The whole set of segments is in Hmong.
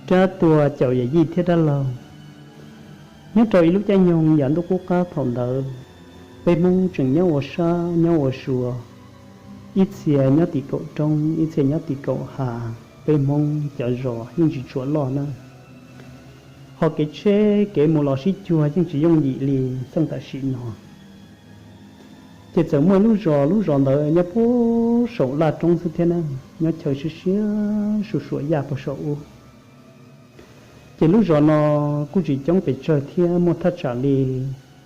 Rab tua caum yawm yij thiab dab laug. Nyob rau ib lub caij nyoog yav ntuj qub qab thaum ntawd, peb Hmoob tseem nyob ua sab nyob ua sua, ib txhia nyob tim kaum roob, ib txhia nyob tim kaum hav, peb Hmoob cov zos yeej tsis tshua loj na. Ho kev tsheb kev mus los sib cuag yeej tsis yooj yim li txheej tam sim no. Ces txawm muaj ib lub zos, lub zos ntawd nyob puag saum laj roob xwb thiab na, nyob chaw siab siab suam suam yaj puag saum ub. Ces lub zos no kuj tsis coob pes tsawg thiab, muaj thaj tsam li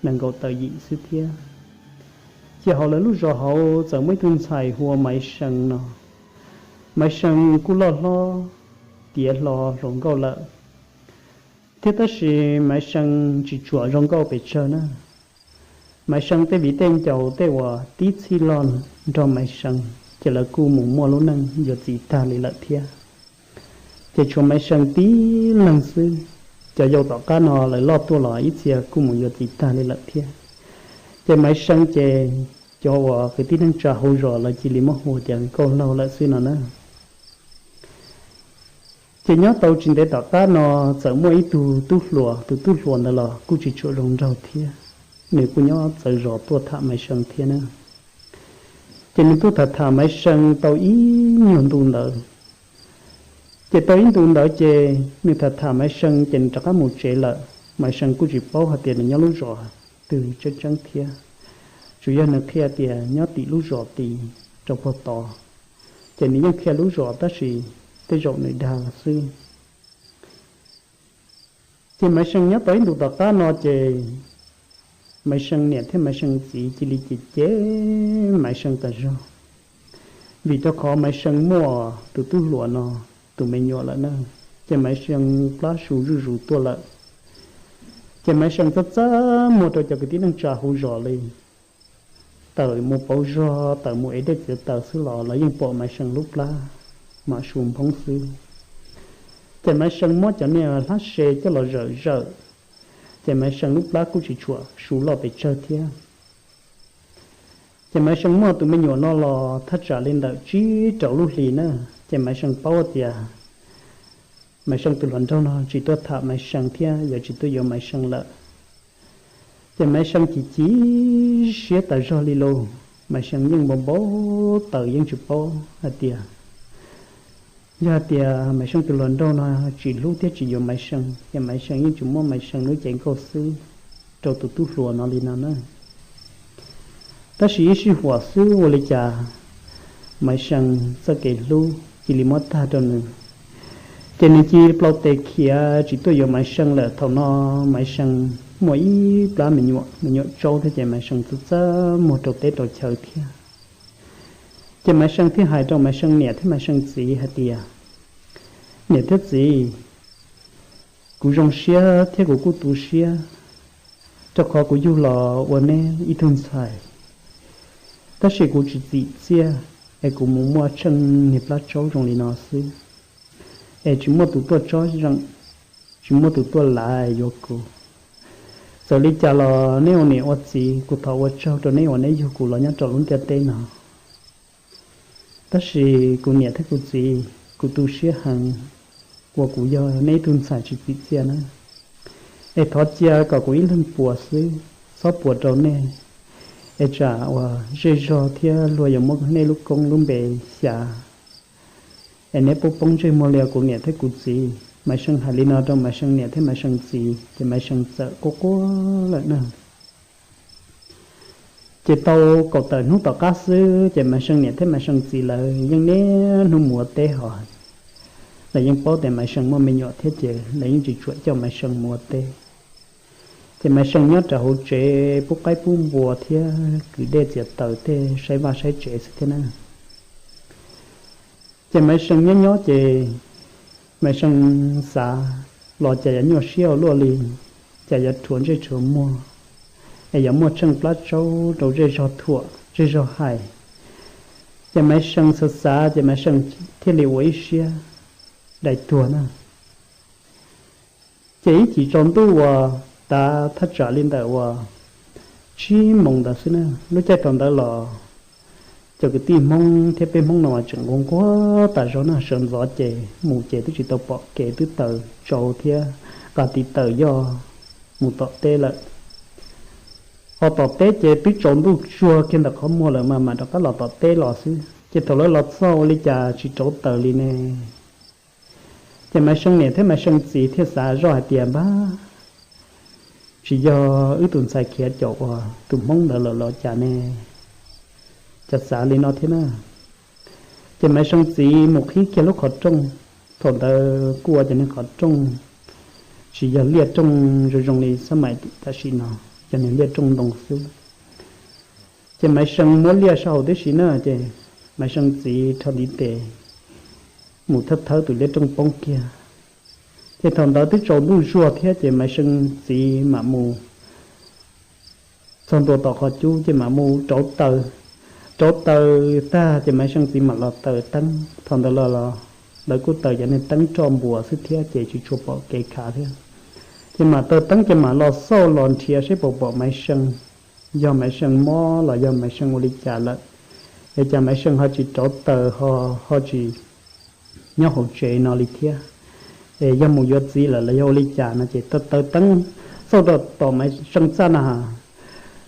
nees nkaum tawm yim xwb thiab. Ces hauv lawv lub zos hauv txawm muaj ib tug ntxhais hu ua Maiv See no. Maiv See kuj loj hlob tiav hlo hluas nkauj lawm thiab, tab sis Maiv See tsis tshua zoo nkauj pes tsawg na. Maiv See tej viv tej ncaus tej uas tib txhij loj nrog Maiv See, ces lawv kuj mus muaj lub neej yuav txiv tag li lawm thiab. Ces tshuav Maiv See tib leeg xwb. Cov yau tom qab no lawv loj tuaj los ib txhia kuj mus yuav txiv tag li lawm thiab. Ces Maiv See ces cov uas kwv tij neej tsa hauv zos lawv cia li muab hu tias nkauj laug lawm xwb no na. Ces nyob tau tsis ntev tom qab no txawm muaj ib tug tub hluas, tus tub hluas ntawd los kuj tsis tshua zoo nraug thiab, nws kuj nyob txawv zos tuaj tham Maiv See thiab na. Ces nws tuaj tham tham Maiv See tau ib nyuag ntu ntawd. Ces tau ib ntu ntawd ces nws tham tham Maiv See ces nws rov qab mus tsev lawm. Maiv See kuj tsis paub hais tias nws nyob lub zos twg tseeb tseeb thiab, tsuas yog nws qhia tias nyob tim lub zos tid rau puag tod. Ces nws yeej qhia lub zos tab sis tej zaum nws dag xwb. Ces Maiv See nyob tau ib ntus tom qab no ces Maiv See niam thiab Maiv See txiv cia li cem cem Maiv See tas zog, vim rau qhov Maiv See muaj tus tub hluas no tus me nyuam lawm na. Ces Maiv See plab su zuj zus tuaj lawm. Ces Maiv See txaj txaj muag rau cov kwv tij neej tsa hauv zos li, tawm mus pauv zog, tawm mus ev dej txiav taws xwb los lawv yeej pom Maiv See lub plab mam su nphoob xwb. Ces Maiv See muab cov niag hlab se coj los zawm zawm, ces Maiv See lub plab kuj tsis tshua su loj pes tsawg thiab. Ces Maiv See muaj tus me nyuam no los thaj tsam li ntawm tsib rau lub hlis na. Ces Maiv See paub tias Maiv See tus hluas nraug no tsis tuaj tham Maiv See thiab yuav tsis tuaj yuav Maiv See lawm. Ces Maiv See chim chim siab tas zog li lauj. Maiv See yeej npau npau taws yeej tsis paub hais tias yog hais tias Maiv See tus hluas nraug no tsis hlub thiab tsis yuav Maiv See ces Maiv See yeej tsis muab Maiv See lub cev nkauj xwb rau tus tub hluas no li no na. Tab sis ib sij huam xwb ua li cas Maiv See txoj kev hlub cia li muab tag rau nws, ces nws cia li plab tes khiav tsis tuaj yuav Maiv See lawm. Thaum no Maiv See muaj ib plab me nyuam, me nyuam tsaub thiab ces Maiv See txaj txaj muag rau teb rau chaw thiab. Ces Maiv See thiaj hais rau Maiv See niam thiab Maiv See txiv hais tias, niam thiab txiv, kuv zoo siab thiab kuv kuj tu siab, rau qhov kuv yug los ua neb ib tug ntxhais, tab sis kuv tsis txim txiaj es kuv mus muaj tsheej niag plab tsaub zoo li no xwb, es tsis muaj tus tuaj tsob zeem, tsis muaj tus tuaj lav yuav kuv. Txawm li cas los neb ua niam ua txiv, kuv thov ua tsaug rau neb uas neb yug kuv los nyob rau lub ntiaj teb no. Tab sis kuv niam thiab kuv txiv, kuv tu siab heev uas kuv yog neb ib tug ntxhais tsis txim txiaj na. Es thov cia kom kuv ib leeg puas xwb, txhob puas rau nej, es tsam uas zej zog thiab luag yuav muab nej lub koob lub npe xyav, es neb poob poob ntsej muag li os kuv niam thiab kuv txiv. Maiv See hais li no rau Maiv See niam thiab Maiv See txiv ces Maiv See txawm quaj quaj lawm na. Ces tau kaum tawm hnub tom qab xwb ces Maiv See niam thiab Maiv See txiv lawv yeej niaj hnub mus ua teb hos, lawv yeej paub tias Maiv See muaj me nyuam thiab ces lawv yeej tsis tshua coj Maiv See mus ua teb. Ces Maiv See nyob rau hauv tsev pub qaib pub npua thiab kwv dej txiav taws tej, saib vaj saib tsev xwb thiab na. Ces Maiv See nyob nyob ces Maiv See xav los cas yuav nyuaj siab ua luaj li, cas yuav rhuav ntsej rhuav muag, es yuav muaj tsheej plab tsaub rau zej zog thuam zej zog hais. Ces Maiv See xav xav ces Maiv See thiaj li ua ib siab dai tuag na. Ces ib chim tsaus ntuj uas tav thaj tsam li ntawm uas tsib moos ntawd xwb na, lub caij thaum ntawd los Cov kwv tij Hmoob thiab peb Hmoob no mas tseem nquag nquag tas zog na, sawv ntxov ces mus ces twb tsis tau pom kev, twb taws tsau thiab nqa tiv taws yoj mus tom teb lawm. Ho tom teb ces twb tsaus ntuj tsuag kiag ntawm qhov muag lawm mas mam rov qab los tom teb los xwb. Ces thaum lawv los txog ua li cas tsis rauv taws li ne. Ces Maiv See niam thiab Maiv See txiv thiaj xav zoj hais tias, Npab, tsis yog wb tus ntxhais khiav caum uas tus Hmoob ntawd lawm los cas ne? Cas xav li no thiab na? Ces Maiv See txiv mus qhib kiag lub qhov rooj. Thaum ntawd kuj ua cov niag qhov rooj tsis yog liaj rooj zoo zoo li xab mais tam sim no, yog niag liaj rooj ntoo xwb. Ces Maiv See muab liaj sab hauv tib si na, ces Maiv See txiv rho ntiv tes mus thawb thawb tus liaj rooj poob kiag. Ces thaum ntawd twb tsaus ntuj zuag thiab ces Maiv See txiv mam mus txog ntua tom qhov cub ces mam mus rauv taws. Rauv taws tag ces Maiv See txiv mam los taws teeb. Thaum ntawd los los lawv kuj taws cov niag teeb roj npuas xwb thiab ces tsis tshua pom kev khav thiab. Ces mam taws teeb ces mam los xauj los nrhiav seb puas pom Maiv See, yog Maiv See mob los yog Maiv See ua li cas lawm, es cas Maiv See ho tsis rauv taws ho, ho tsis nyob hauv tsev no li thiab. Es yog mus yuav txiv lawm los yog ua li cas no ces taws teeb xauj rau tom Maiv See txaj na,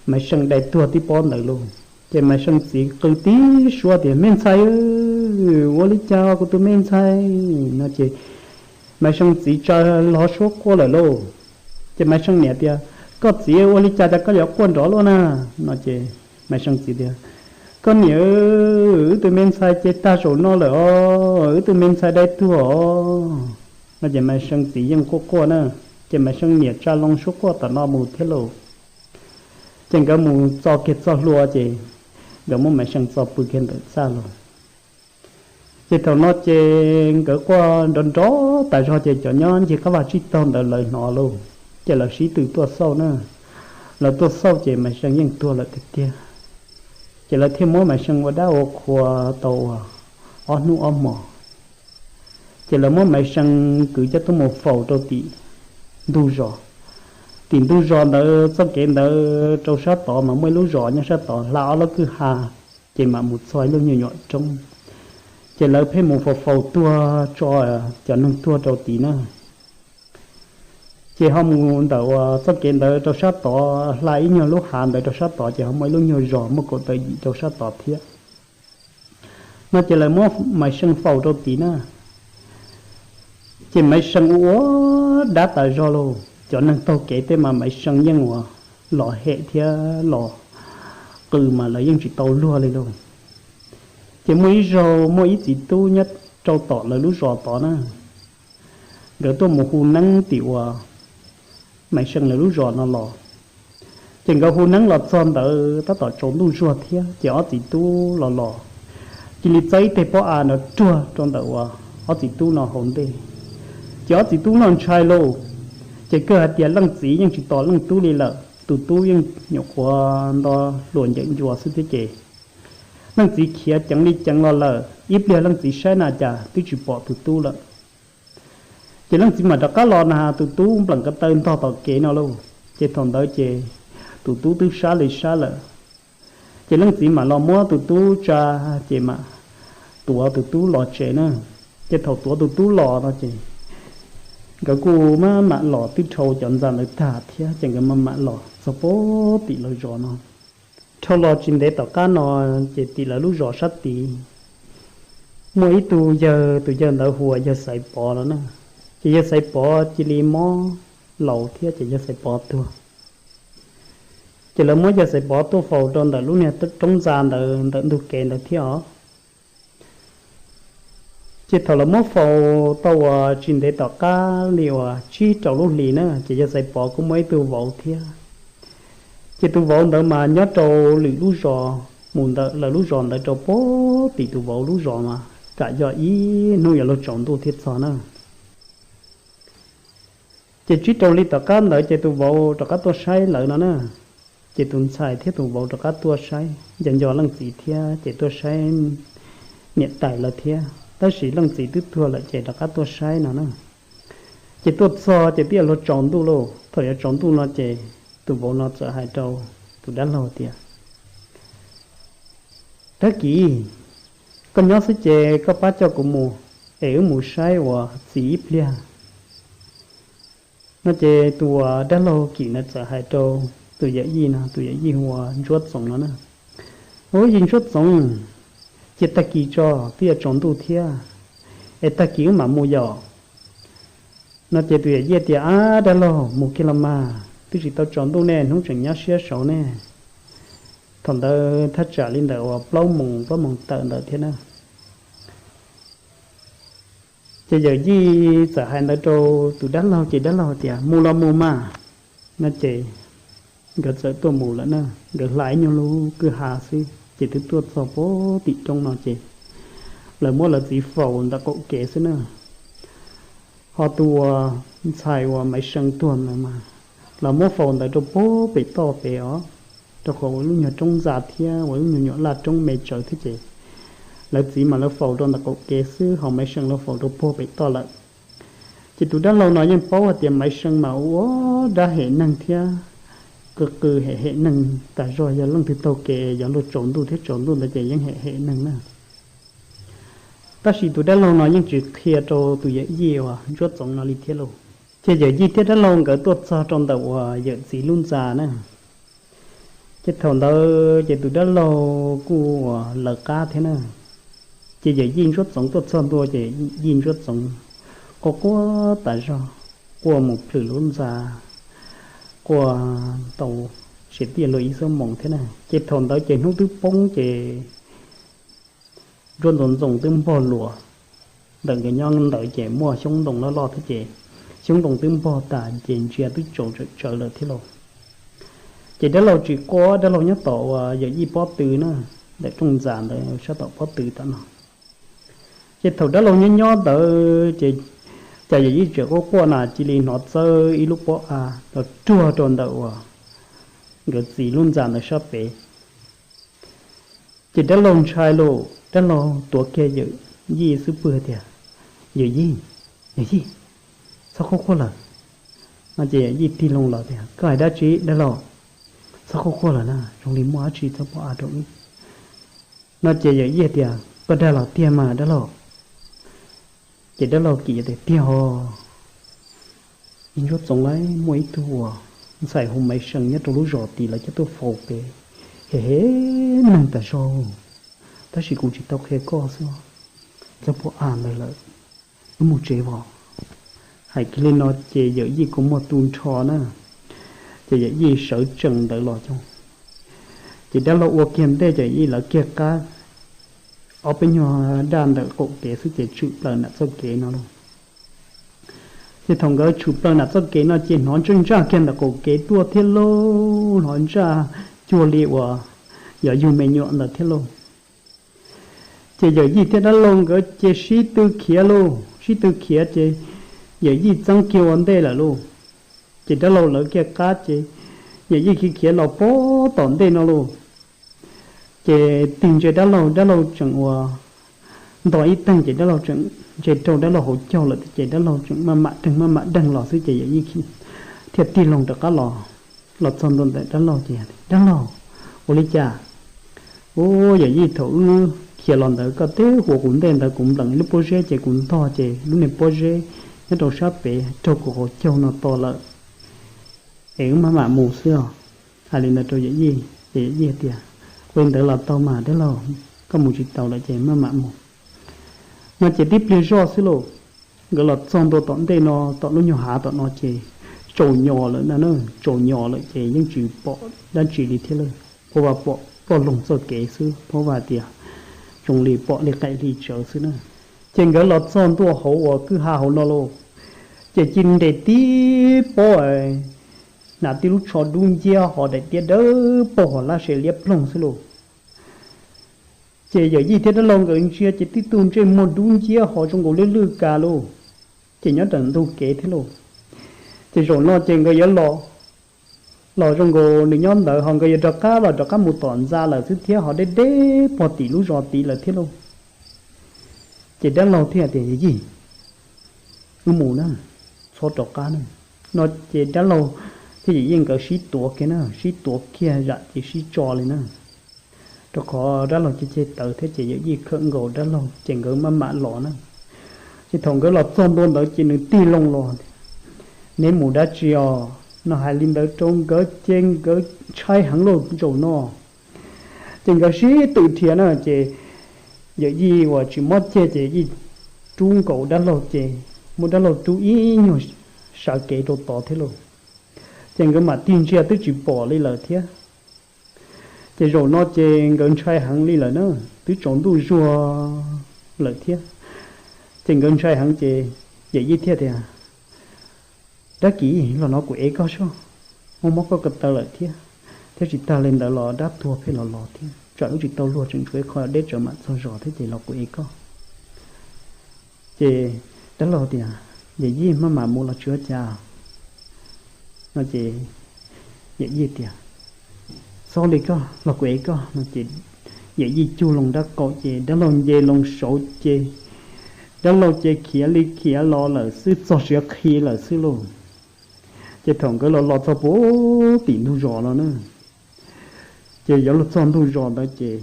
Maiv See dai tuag tib pob ntawd lauj. Ces Maiv See txiv qw tib suab tias, Me ntxhais, ua li cas kuv tus me ntxhais? No ces Maiv See txiv tsa hlo suab quaj lawm lauj. Ces Maiv See niam tias, Koj txiv, ua li cas cas koj yuav quaj nrov luaj na? No ces Maiv See txiv tias, Koj niam, wb tus me ntxhais ces tag zaum no lawm os, wb tus me ntxhais dai tuag os. No ces Maiv See txiv yeej quaj quaj na, ces Maiv See niam tsa loo suab quaj tom no mus thiab lauj. Ces nkawd mus txo kiag txoj hlua ces nkawd muab Maiv See txo pw kiag ntawm txaj lauj. Ces thaum no ces nkawd quaj nrov nrov tas zog ces cov nyob ncig qab vaj tsib taug ntawd lawv hnov lauj, ces lawv sib tw tuaj xauj na. Lawv tuaj xauj ces Maiv See yeej tuag lawm tiag tiag. Ces lawv thiaj muab Maiv See ua dab ua qhua tau uas ob hnub ob hmos. Ces lawv muab Maiv See kwv coj tuaj mus faus rau tim ntug zos. Tim ntug zos ntawd txoj kev ntawd rau sab tod mas muaj ib lub zos nyob sab tod hla ob lub kwj ha, ces mam mus txog ib lub nyuag nyuam roob. Ces lawv pheej mus faus faus tuag tso cov neeg tuag rau tid na. Ces ho mus ntawm uas txoj kev ntawd rau sab tod hla ib nyuag lub hav ntawd rau sab tod ces ho muaj ib lub nyuag zos muaj kaum tawm yim rau sab tod thiab. No ces lawv muab Maiv See faus rau tid na. Ces Maiv See ua ua dab tas zog lauj, cov neeg taug kev tej mas Maiv See yeej ua los hem thiab los qw mas lawv yeej tsis tau luag li lauj. Ces muaj ib zaug muaj ib txiv tub nyob rau tom lawv lub zos tod na, nkawd tuaj mus hu neeb tim uas Maiv See lawv lub zos no los. Ces nkawd hu neeb los txog ntawd tab tom tsaus ntuj zuag thiab ces ob txiv tub los los cia li txawb ib teg pob av nrov ruag rau ntawm uas ob txiv tub no hauv ntej. Ces ob txiv tub no ntshai lauj, ces kawg hais tias leej txiv yeej tsis tos leej tub li lawm, tus tub yeej nyuam qhuav nto hluas ncaws ncua xwb thiab ces leej txiv khiav ceev li ceev los lawm, ib pliag leej txiv saib na cas twb tsis pom tus tub lawm. Ces leej txiv mam rov qab los na tus tub npleem ko taw ntog tom kev no lauj. Ces thaum ntawd ces tus tub twb sab li sab lawm. Ces leej txiv mam los muab tus tub tsa, ces mam tuav tus tub los tsev na. Ces thaum tuav tus tub los no ces nkawd kuj maj mam los twb dhau cov ntxa ntawd tag thiab ces nkawd maj mam los txog pem tim lawv zos no. Dhau los tsis ntev tom qab no ces tim lawv lub zos sab tid muaj ib tug yawg, tus yawg ntawd hu ua yawg Xaiv Pov no na. Ces yawg Xaiv Pov cia li mob laus thiab ces yawg Xaiv Pov tuag. Ces lawv muab yawg Xaiv Pov tuaj faus rau ntawm lub niag roob ntxa ntawd ntawm ntug kev ntawd thiab os. Ces thaum lawv muab faus tau uas tsis ntev tom qab li uas tsib rau lub hlis na ces yawg Xaiv Pov kuj muaj ib tug vauv thiab. Ces tus vauv ntawd mas nyob rau lwm lub zos mus ntawm lawv lub zos ntawd rau pem tim tus vauv lub zos mas kam yog ib hnub yuav luag tsaus ntuj thiaj txog na. Ces tsib rau hli tom qab ntawd ces tus vauv rov qab tuaj saib lawv no na. Ces tus ntxhais thiab tus vauv rov qab tuaj saib nco nco leej txiv thiab ces tuaj saib niam tais lawv thiab, tab sis leej txiv twb tuag lawm ces rov qab tuaj saib no na. Ces tuaj txog ces twb yuav luag tsaus ntuj lauj, thaum yuav tsaus ntuj no ces tus vauv no txawm hais rau tus dab laug tias, Dab Kis, koj nyob xwb ces koj pab coj kuv mus, es wb mus saib ua txiv ib pliag. No ces tus uas dab laug Kis ntawd txawm hais rau tus yawm yij no, tus yawm yij hu ua Ntsuab Txoov no na, Ub, yij Ntsuab Txoov, cia tag kis tso, twb yuav tsaus ntuj thiab, es tag kis wb mam mus yom. No ces tus yawm yij tias, Ab, dab laug, mus kiag los mas, twb tsis tau tsaus ntuj ne, hnub tseem nyab siab saud ne. Thaum ntawd thaj tsam li ntawm uas plaub moos, plaub moos tawm ntawd thiab na. Ces yawm yij txawm hais ntawd rau tus dab laug ces dab laug tias, Mus los mus mas. No ces nkawd txawm tuaj mus lawm na. Nkawd hla ib nyuag lub kwj ha xwb ces twb tuaj txog pem tim roob no ces lawv muab lawv txiv faus ntawm qaum kev xwb na. Ho tus uas ntxhais uas Maiv See tuag ntawd mas lawv muab faus ntawd rau pem toj pem os, rau qhov ua lub nyuag roob ntxa thiab ua lub nyuag nyuam laj roob me tsawv thiab ces lawv txiv mas lawv faus rau ntawm qaum kev xwb, ho Maiv See lawv faus rau pem toj lawm. Ces tus dab laug no yeej paub hais tias Maiv See mas ua dab hem neeg thiab qw qw hem hem neeg tas zog, yog leej twg taug kev yog luag tsaus ntuj thiab tsaus ntuj ntawd ces yeej hem hem neeg na. Tab sis tus dab laug no yeej tsis qhia rau tus yawm yij uas Ntsuab Txoov no li thiab lauj. Ces yawm yij thiab dab laug nkawd tuaj txog rau ntawm uas yawm txiv lub ntxa na. Ces thaum ntawd ces tus dab laug kuj uas lawv qab thiab na. Ces yawm yij Ntsuab Txoov tuaj txog ntua ces yij Ntsuab Txoov quaj quaj tas zog, quaj mus plhws lub ntxa, quaj tau tsis tiaj luag ib xuab moos thiab na. Ces thaum ntawd ces hnub twb poob ces nruab ntxoov ntxoo twb npog luas, ntawm nkawd nyob ntawd ces muaj xyoob ntoo loj loj thiab ces xyoob ntoo twb npog tas ces ntsia twb tsaus tsawm tsawv lawm thiab lauj. Ces dab laug tsis quaj, dab laug nyob tom uas yawm yij pob tw na, ntawm rooj ntxa ntawd sab tom pob tw tom no. Ces thaum dab laug nyob nyob ntawd ces cas yawm yij tseem quaj quaj na cia li hnov txawb ib lub pob av los ruag rau ntawm uas nkawd txiv lub ntxa ntawd sab pem. Ces dab laug ntshai lauj, dab laug tuav kiag yawm yij xub pwg tias, Yawm yij, yawm yij, txhob quaj quaj lawm. No ces yawm yij tig loo los tias, Koj hais dab tsi dab laug? Txhob quaj quaj lawm na, zoo li muaj dab tsi txhob pob av rau wb. No ces yawm yij tias, Koj dag los tiag mas dab laug? Ces dab laug kiv tias, Tiag os. Ib ntsuab txoov lawm muaj ib tug uas ntxhais hu Maiv See nyob rau lub zos tid lawv coj tuaj faus pem, hem hem neeg tas zog, tab sis kuv tsis tau qhia koj xwb, txog pob av ntawd lawm, wb mus tsev os. Hais kiag li no ces yawm yij kua muag tu nrho na, ces yawm yij sawv tsees ntawd los coob. Ces dab laug ua kiag ntej ces yawm yij lawv kiag qab ob peb nyuag daj ntawm qaum kev xwb ces tshwm plaws nram txoj kev no lauj. Ces thaum nkawd tshwm plaws nram txoj kev no ces hnov ntsaj ntsaj kiag ntawm qaum kev tuaj thiab lauj, hnov ntsaj cuag li uas yog yug me nyuam ntawd thiab lauj. Ces yawm yij thiab dab laug nkawd ces sib tw khiav lauj, sib tw khiav ces yawm yij txeeb kiag ua ntej lawm lauj. Ces dab laug lawv kiag qab ces yawm yij khiav khiav los pog tom ntej no lauj. Ces tig ntsia dab laug, dab laug tseem ua nto ib teeg ces dab laug tseem ntsia rau dab laug hauv caug lawm ces dab laug tseem maj mam deeg maj mam deeg los xwb ces yawm yij thiaj tig loo rov qab los, los txog ntua ntawm dab laug ces, Dab laug, ua li cas? Ub, yawm yij, thaum wb khiav los ntawd koj teb hu kuv ntej ntawd kuv npleem ib lub pob zeb ces kuv ntog ces lub niag pob zeb nyob rau sab pem raug kuv hauv caug no to lawm, es wb maj mam mus xwb os. Hais li ntawd rau yawm yij ces yawm yij tias, Ua li ntawd los tau mas dab laug, koj mus tsis taus lawm ces maj mam mus. No ces tib pliag zoj xwb lauj, nkawd los txog ntua tom ntej no, tom lub nyuag hav tom no ces tsaus nyos lawm na, tsaus nyos lawm ces yeej tsis pom dab tsi li thiab lauj, pab vaj pom ploj loog txoj kev xwb, pab vaj tias zoo li pom li qaim hli tsawv xwb na. Ces nkawd los txog ntua hauv uas kwj ha hauv no lauj, ces cia nres tib pob hnav tib lub tsho dub nciab ho daim tiab dawb paug ho lab se liab ploog xwb lauj. Ces yawm yij thiab dab laug nkawd ntsia ces tib tug ntsej muag dub nciab ho zoo nkaus li lwj ka lauj, ces nyob rawm ntug kev thiab lauj. Ces zaum no ces nkawd yuav los, los zoo nkaus nws nyob ntawd ho nkawd yuav rov qab los rov qab mus tom ntxa lawm xwb thiab ho deb deb pog tim lub zos tid lawm thiab lauj. Ces dab laug thiaj tias, Yawm yij, wb mus na, txhob rov qab na. No ces dab laug thiab yawm yij nkawd sib tuav kiag na, sib tuav kiag zam ces sib tso li na. rau qhov dab laug ceg ceg tawv thiab ces Yawm Yij khawm nkaus dab laug ces nkawd maj mam los na. Ces thaum nkawd los txog ntua ntawd ces nws tig loo los tias, Neb mus dab tsi os? No hais li ntawd rau nkawd ces nkawd ntshai heev lauj zaum no. Ces nkawd sib tw dhia na ces Yawm Yij uas tsis mob ceg ces Yij rub nkaus dab laug ces muab dab laug rub ib nyuag sawv kev rau tod thiab lauj. Ces nkawd mam tig ntsia twb tsis pom li lawm thiab. Ces zaum no ces nkawd ntshai heev li lawm na, twb tsaus ntuj zuag lawm thiab. Ces nkawd ntshai heev ces Yawm Yij thiaj tias, Dab Kis, los no kuv ev koj soj, muaj mob koj ko taw lawm thiab, thiab tsis tag li ntawd los dab tuag pheej los los thiab, tsam wb tsis tau luag tseem tshuav ib qho deb tsawv mam txog zos thiab ces los kuv ev koj. Ces dab laug tias, Yawm Yij, maj mam mus los tsis ua cas. No ces Yawm Yij tias, Txhob li koj, los kuv ev koj. No ces Yawm Yij cug loo dab qaum ces dab laug nce loo saud ces dab laug ces khiav li khiav los lawm xwb, txog siav qhi lawm xwb lauj. Ces thaum nkawd los los txog puag tim ntug zos no na, ces yuav luag txog ntug zos ntawd ces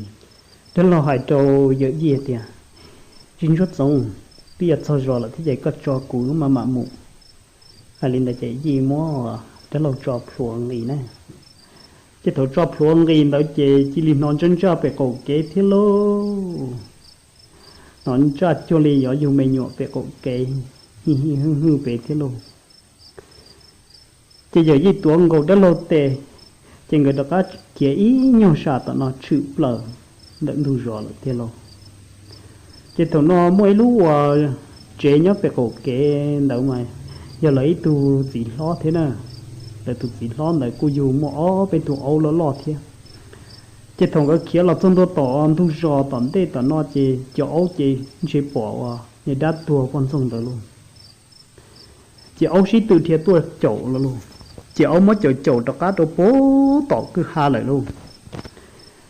dab laug hais rau Yawm Yij tias, Tsis ntsuab txoov, twb yuav txog zos lawm thiab ces koj tso kuv maj mam mus. Hais li ntawd ces Yij muab dab laug tso plhuav nqis na. Ces thaum tso plhuav nqis ntawd ces cia li hnov ntsaj ntsaj pem qaum kev thiab lauj. Hnov ntsaj cuag li yuav yug me nyuam pem qaum kev, hwj hwj pem thiab lauj. Ces Yawm Yij tuav nkaus dab laug tes, ces nkawd rov qab khiav ib nyuag sab tom no tshwm plaws ntawm ntug zos lawm tiag lauj. Ces thaum no muaj ib lub uas tsev nyob pem qaum kev ntawd mas yog lawv ib tug txiv hlob thiab na. Lawv tus txiv hlob ntawd kuj yug muaj ob peb tug aub loj loj thiab. Ces thaum nkawd khiav los txog ntua tom ntug zos tom ntej tom no ces cov aub ces ntshe pom uas niag dab tuag poj ntxoog ntawd lauj. Ces aub sib tw dhia tuaj caum los lauj. Ces aub muab caum caum rov qab rau puag tom kwj ha lawm lauj.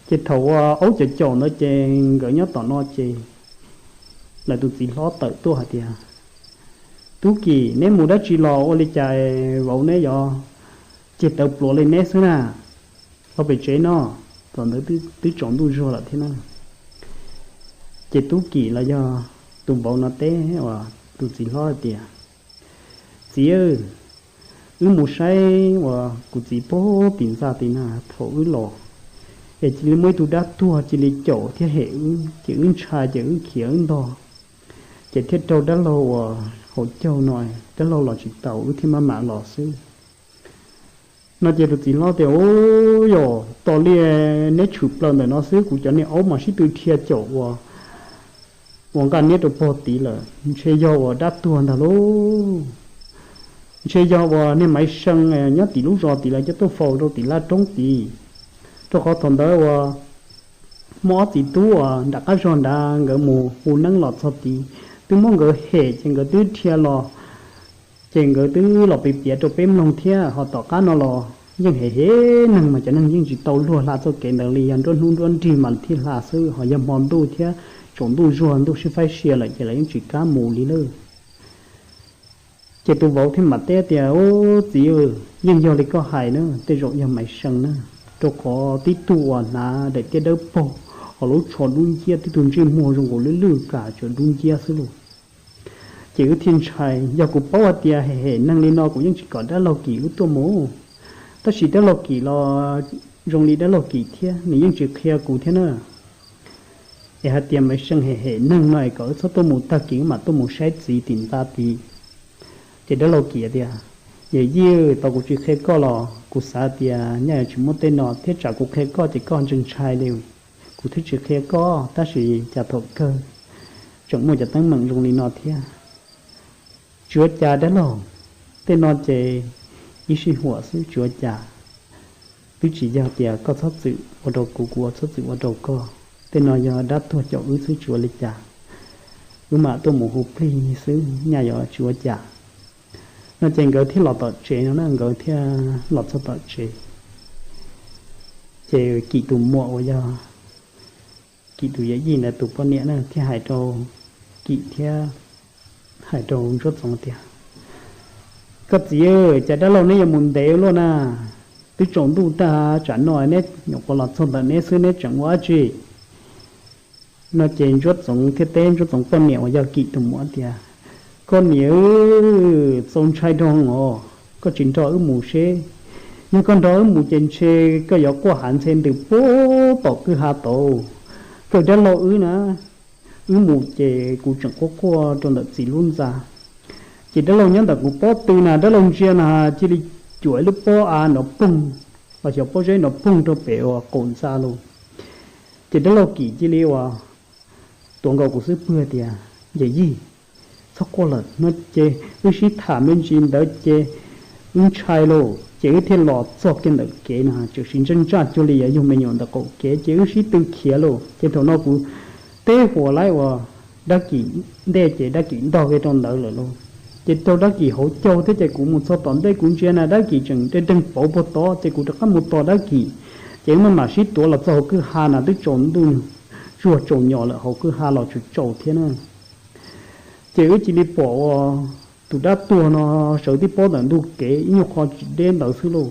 Ces thaum uas aub caum caum ntawd ces nkawd nyob tom no ces lawv tus txiv hlob tawm tuaj hais tias, Tub Kim, neb mus dab tsi los ua li cas vauv neb yuav ceg tawv pluav li neb xwb na? Los pem tsev no, thaum ntawd twb tsaus ntuj zuag lawm thiab na. Ces Tub Kim los yog tus vauv no teb uas tus txiv hlob hais tias, Txiv, wb mus saib uas kuv txiv puag tim ntxa tim na thaum wb los, es cia li muaj ib tug dab tuag cia li caum thiab hem wb ces wb ntshai ces wb khiav wb ntog, ces thiaj raug dab laug uas hauv caug no, dab laug los tsis tau wb thiaj maj mam los xwb. No ces tus txiv hlob tias, Ub, yog tas li neb tshwm plaws ntawm no xwb kuv cov niag aub mas sib tw dhia caum uas ua nqaj niab rau pog tid lawm, ntshe yog uas dab tuag ntag lauj. Ntshe yog uas niag Maiv See nyob tim lub zos tid lawv coj tuaj faus rau tim laj roob tid. Rau qhov thaum ntawd uas muaj ob txiv tub uas nram qab zog nrad nkawd mus hu neeb los txog tid, twb muab nkawd hem ces nkawd twb dhia los, ces nkawd twb los piav piav rau peb mloog thiab. Ho tom qab no los yeej hem hem neeg mas cov neeg yeej tsis tau luag hla txoj kev ntawd li, yog nruab hnub nruab nrig mas thiaj hla xwb, ho yog hmo ntuj thiab tsaus ntuj zuag ntuj sib faib sia lawm ces lawv yeej tsis kam mus li lawm. Ces tus vauv thiaj mam teb tias, Ub, txiv, yeej yog li koj hais na, tej zaum yog Maiv See na, rau qhov tib tug uas hnav daim tiab dawb paug, ho lub tsho dub nciab, tib tug ntsej muag zoo nkaus lwj lwj kam tsuas dub nciab xwb lauj. Ces wb thiaj ntshai, yog kuv paub hais tias hem hem neeg li no kuv yeej tsis kom dab laug Kim wb tuaj mus, tab sis dab laug Kim los zoo li dab laug Kim thiab nws yeej tsis qhia kuv thiab na. Es hais tias Maiv See hem hem neeg no es kom wb txhob tuaj mus, tag kis wb mam tuaj mus saib txiv tim ntxa tid. Ces dab laug Kim tias, Yawm Yij, tau kuv tsis qhia koj los kuv xav tias nyaj yuav tsis muaj tej no thiab, tsam kuv qhia koj ces koj ntshai ntshai li, kuv thiaj tsis qhia koj, tab sis cas thaum kawg tseem muaj cov teeb meem zoo li no thiab. Tsis ua cas dab laug, tej no ces ib sij huam xwb tsis ua cas. Twb tsis yog tias koj txhob txwm ua rau kuv, kuv txhob txwm ua rau koj. Tej no yog dab tuag caum wb xwb tsis ua li cas. Wb mam tuaj mus hu plig xwb nyaj yuav tsis ua cas. No ces nkawd thiaj los tom tsev no na, nkawd thiaj los txog tom tsev. Ces Kim tus muam uas yog Kim tus yawm yij ntawd tus poj niam na thiaj hais rau Kim thiab hais rau Ntsuab Txoov tias, Koj txiv, cas dab laug neb yuav mus ntev luaj na? twb tsaus ntuj tag tsam no neb nyuam qhuav los txog ntawm neb xwb, neb tseem ua dab tsi? No ces Ntsuab Txoov thiaj teb Ntsuab Txoov poj niam uas yog Kim tus muam tias, Koj niam, txaus ntshai dhau os, koj tsis nrog wb mus seb? Yog koj nrog wb mus ces ntshe koj yuav quaj hav ntxhe ntws puag tom kwj ha tod. Kawg dab laug wb na, wb mus ces kuv tseem quaj quaj rau ntawm txiv lub ntxa. Ces dab laug nyob ntawm kuv pob tw na, dab laug ntsia na cia li cuam ib lub pob av nrov poog, los xyov pob zeb nrov poog rau pem uas qaum ntxa los. Ces dab laug Kim cia li uas tuav nkaus kuv xub pwg tias, Yawm yij, txhob quaj lawm no ces wb sib tham me ntsis ntawd ces wb ntshai lauj, ces wb thiaj los txog kiag ntawm kev no, tseem siv ntsaj ntsaj cuag li yuav yug me nyuam ntawm qaum kev, ces wb sib tw khiav lauj. Ces thaum no kuv teb huas laib uas dab Kim ntej ces dab Kim ntog kiag rau ntawd lawm lauj. Ces raug dab Kim hauv caug thiab ces kuv mus txog tom ntej kuv ntsia na dab Kim tseem dej deeg pauv puag tod, ces kuv rov qab mus tos dab Kim. Ces wb maj mam sib tuav los txog hauv kwj ha na twb tsaus ntuj, tsuag tsaus nyos lawm, hauv kwj ha los tsaus tsaus thiab na. Ces wb cia li pom uas tus dab tuag no sawv tib pob ntawm ntug kev ib nyuag qho tsis deb ntawd xwb lauj.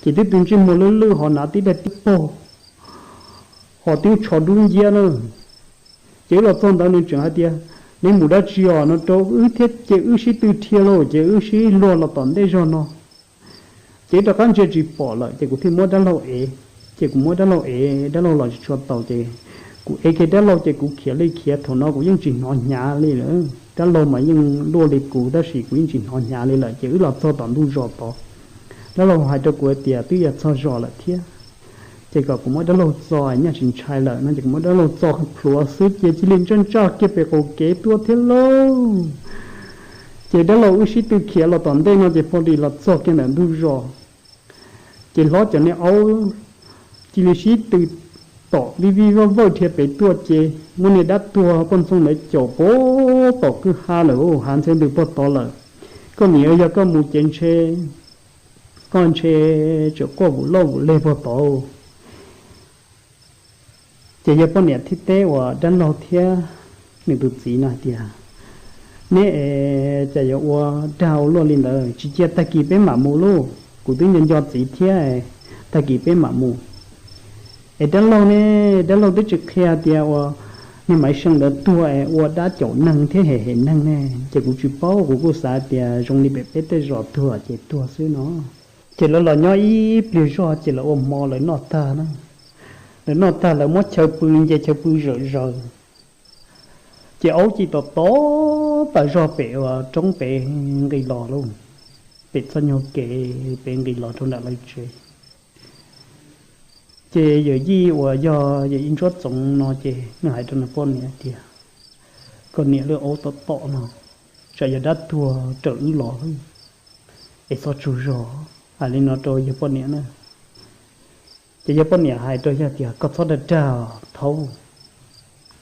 Ces twb tw ntsej muag lwj lwj ho hnav tib daim tib paug, ho twb tsho dub nciab na. Ces wb los txog ntawd nws tseem hais tias, Neb mus dab tsi os? No rau wb thiab ces wb sib tw dhia lauj, ces wb sib luag los tom ntej zog no. Ces wb rov qab ntsia tsis pom lawm ces kuv thiaj muab dab laug ev. Ces kuv muab dab laug ev, dab laug los tsis tshua taus ces kuv ev kiag dab laug ces kuv khiav li khiav, thaum no kuv yeej tsis hnov hnyav li lawm, dab laug mas yeej luaj li kuv tab sis kuv yeej tsis hnov hnyav li lawm. Ces wb los txog tom ntug zos tod, dab laug hais rau kuv hais tias twb yuav txog zos lawm thiab, ces kom kuv muab dab laug txo, nyaj tsis ntshai lawm no ces kuv muab dab laug txo plhuav xwb ces cia li ntsaj ntsaj kiag pem qaum kev tuaj thiab lauj. Ces dab laug wb sib tw khiav los tom ntej no ces pog lis los txog kiag ntawm ntug zos, ces hlob cov niag aub cia li sib tw tom vij vij vawj vawj dhia pem tuaj ces muab niag dab tuag poj ntxoog ntawd caum puag tom kwj ha lawm, hav ntxhe ntws puag tod lawm. Koj niam, yog koj mus ces ntshe koj ntshe tseem quaj vum loj vum leg puag tod. Ces yawg poj niam thiaj teb uas dab laug thiab nws tus txiv no hais tias, Neb es cas yuav ua dag ua luaj li ntawd, tsis cia tag kis peb mam mus lauj, kuv twb nco nco txiv thiab, tag kis peb mam mus. Es dab laug ne, dab laug twb tsis qhia tias uas niag Maiv See ntawd tuag es ua dab caum neeg thiab hem hem neeg ne, ces kuv tsis paub, kuv kuj xav tias zoo li pem peb tej zos tuag ces tuag xwb no. Ces lawv los nyob ib pliag zog ces lawv ua hmo lawv noj tag na. Lawv noj tag lawv muab chaw pw nce chaw pw zawm zaws. Ces aub ci tom tom tas zog pem uas roob pem nqis los lauj, pem txoj nyuag kev pem nqis los rau nram lawv tsev. Ces yawm yij uas yog yawm yij Ntsuab Txoov no ces nws hais rau nws poj niam tias, Koj niam, lub aub tom tom no tsam yog dab tuag raws wb los, es txhob tsaug zog. Hais li no rau yawg poj niam na. Ces yawg poj niam hais rau yawg tias, Koj txhob dag dag thaub,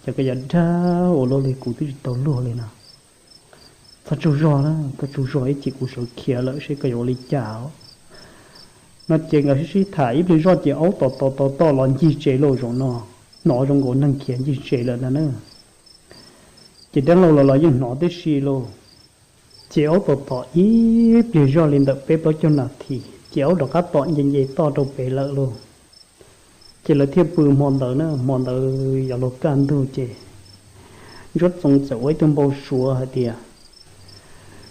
ces koj yuav dag ua luaj li kuv twb tsis tau luag li no. Txhob tsaug zog na, koj tsaug zog ib chim kuv sawv khiav lawm seb koj yuav ua li cas os. No ces nkawd sib sib tham ib pliag zoj ces aub tom tom tom tom los ncig tsev lauj, zaum no hnov zoo nkaus neeg khiav ncig tsev lawm ntag na. Ces dab laug los los yeej hnov tib si lauj. Ces aub tom tom ib pliag zoj li ntawm peb plaub caug nas this ces aub rov qab tom nce nce toj rau pem lawm lauj. Ces lawv thiaj pw hmo ntawd na, hmo ntawd yuav luag kaj ntug ces Ntsuab Txoov txawm ua ib tug npau suav hais tias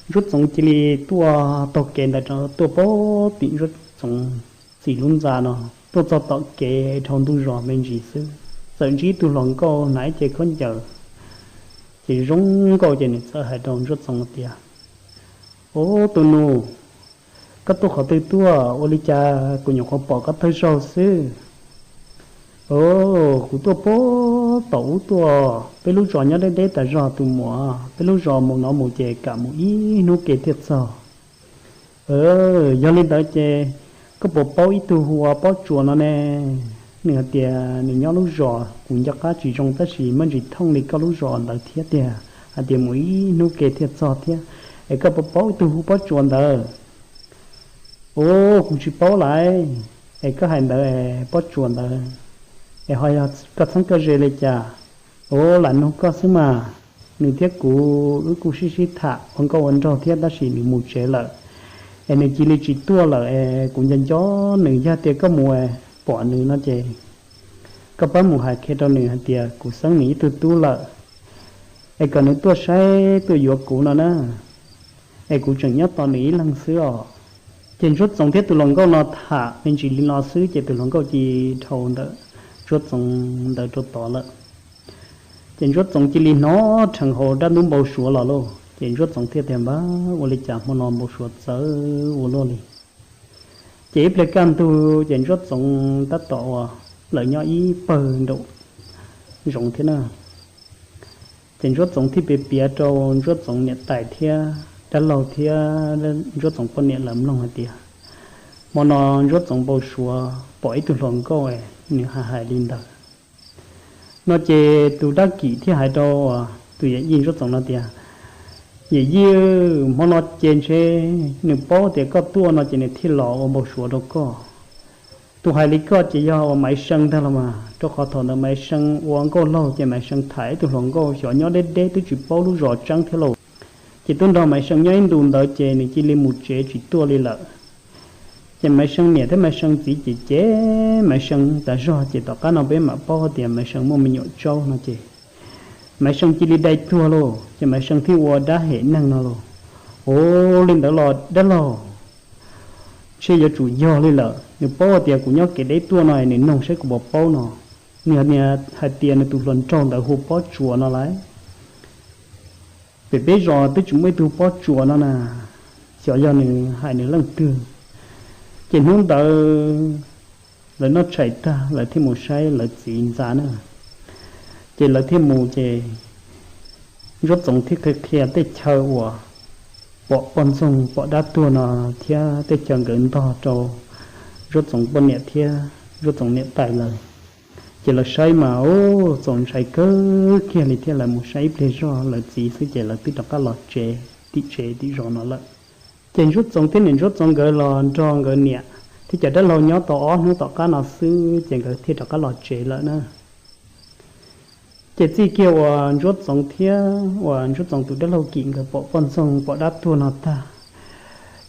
Ntsuab Txoov cia li tuaj taug kev ntawd rau tuaj pem tim Ntsuab Txoov txiv lub ntxa no, tuaj txog tom kev dhau ntug zos me ntsis xwb, txawm ntsib tus hluas nkauj hnav ib ce khaub ncaws, ces zoo nkauj ces nws txawm hais rau Ntsuab Txoov tias, Ub, tus nus, koj tuaj qhov twg tuaj? Ua li cas kuv nyuam qhuav pom koj thawj zaug xwb? Ub, kuv tuaj pem tom ub tuaj, peb lub zos nyob deb deb tas zog tus muam, peb lub zos mus no mus ces kam mus ib hnub ke thiaj txog. Yog li ntawd ces koj puas paub ib tug hu ua Pob Tsuas no ne? Nws hais tias nws nyob lub zos kuv nco qab tsis zoo tab sis muaj ntsis thooj li koj lub zos ntawd thiab tiag, hais tias mus ib hnub ke thiaj txog thiab. Es koj puas paub ib tug hu Pob Tsuas ntawd? Ub, kuv tsis paub lawm. Es koj hais ntawd Pob Tsuas ntawd, es ho yog koj txheeb koj ze li cas? Ub, lam nug koj xwb mas. Nws thiab kuv wb kuj sib sib tham ua nkauj ua nraug thiab tab sis nws mus tsev lawm. es nws cia li tsis tuaj lawm es kuv nco nco nws, yog tias koj mus pom nws no ces koj pab mus hais qhia rau nws hais tias kuv xeeb nws ib tug tub lawm, es kom nws tuaj saib tuaj yuav kuv no na, es kuv tseem nyob tos nws ib leeg xwb os. Ces Ntsuab Txoov thiab tus hluas nkauj no tham me ntsis li no xwb ces tus hluas nkauj cia dhau ntawm Ntsuab Txoov ntawd rau tod lawm. Ces Ntsuab Txoov cia li hnov rhees hauv dab ntub npau suav los lauj, ces Ntsuab Txoov thiaj tias, Npab, ua li cas hmo no npau suav txawv ua luaj li? Ces ib pliag kaj ntug ces Ntsuab Txoov tab tom uas lawv nyob ib pawg nraum zoov thiab na. Ces Ntsuab Txoov thiaj piav piav rau Ntsuab Txoov niam tais thiab dab laug thiab Ntsuab Txoov poj niam lawv mloog hais tias, hmo no Ntsuab Txoov npau suav pom ib tug hluas nkauj, nws hais hais li ntawd no ces tus dab kim thiaj hais rau tus yawm yij Ntsuab Txoov no tias, Yawm yij, hmo no ces ntshe nws paub tias koj tuaj no ces nws thiaj los ua npau suav rau koj. Tus hais li koj ces yog uas Maiv See ntag los mas, rau qhov thaum ntawd Maiv See ua nkauj laug ces Maiv See tham ib tug hluas nkauj xyov nyob deb deb twb tsis paub lub zos tseeb thiab lauj. Ces twb nrog Maiv See nyob ib ntus ntawd ces nws cia li mus tsev tsis tuaj li lawm. Ces Maiv See niam thiab Maiv See txiv ces cem Maiv See tas zog ces tom qab no peb mam paub tias Maiv See muaj me nyuam tsaub no ces Maiv See cia li dai tuag lauj, ces Maiv See thiaj ua dab hem neeg no lauj. Ua li ntawd los dab laug, ntshe yuav tsum yog li lawm, nws paub tias kuv nyob kev deb tuaj no nws noog saib kuv puas paub no. Nws hais tias nws tus hluas nraug ntawd hu Pob Tsuas no lauj. Pem peb zos twb tsis muaj ib tug Pob Tsuas no na, xyov yog nws hais nws leej twg. Ces hnub ntawd lawv noj tshais tag lawv thiaj mus saib lawv txiv ntxa na. Ces lawv thiaj mus ces Ntsuab Txoov thiaj qhia qhia tej chaw uas pom poj ntxoog pom dab tuag no thiab tej chaw nkawd ntog rau Ntsuab Txoov poj niam thiab Ntsuab Txoov niam tais lawv. Ces lawv saib mas ua txaus ntshai kawg kiag li thiab lawv mus saib ib pliag zog lawv txiv xwb ces lawv twb rov qab los tsev tim tsev tim zos no lawm. Ces Ntsuab Txoov thiab niam Ntsuab Txoov nkawd los nrog nkawd niam thiab cov dab laug nyob tau ob hnub tom qab no xwb ces nkawd thiaj rov qab los tsev lawm na. Ces txij kiag uas Ntsuab Txoov thiab uas Ntsuab Txoov tus dab laug Kim nkawd pom poj ntxoog pom dab tuag no tag,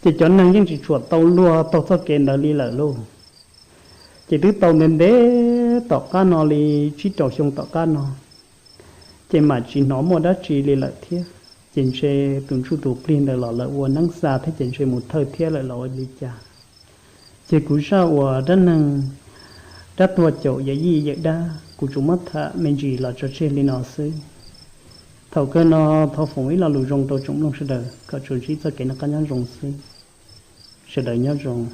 ces cov neeg yeej tsis tshua tau luag taug txoj kev ntawd li lawm lauj. Ces twb tau ntev ntev tom qab no li tsib rau xyoo tom qab no, ces mam tsis hnov muaj dab tsi li lawm thiab. Ces ntshe tus ntsuj tus plig ntawd los lawv ua neeb xa thiab ces ntshe mus thawj thiab lawm los ua li cas. Ces kuv zaj uas dab neeg dab tuag caum yawm yij yawm dab kuv tsuas muab tham me ntsis los tso tseg li no xwb. Thaum kawg no thov foom ib lo lus zoo rau tsoom mloog sawv daws kom tsuas ntsib txoj kev noj qab nyob zoo xwb. Sawv daws nyob zoo.